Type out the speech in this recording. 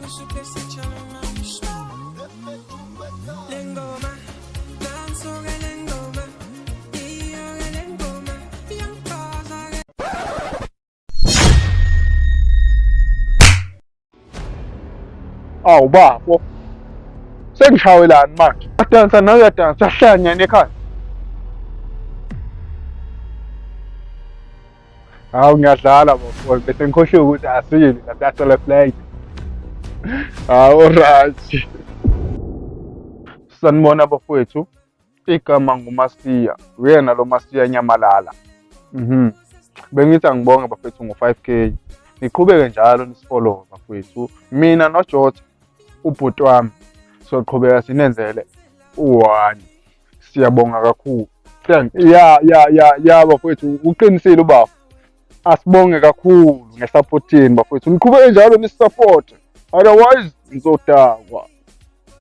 Awu bafo. Sengishawelani manje? Adansa nawe uyadansa ahlanya ekhaya. Hawu ngiyadlala bafo bese ngikhohliwe ukuthi asile la celebrate. Hawu right. Sanibona bafowethu. Igama nguMasiya, uyena lo Masiya Nyamalala. Bengithi angibonge bafethu ngo-5K. Niqhubeke njalo nisifollow bafethu. Mina noJotha ubhuti wami soqhubeka sinenzele u-one. Siyabonga kakhulu. Thank ya ya ya ya bafethu uqinisile ubafo. Asibonge kakhulu ngesupport yenu bafethu. Niqhubeke njalo nisisupport. Otherwise ngizodakwa.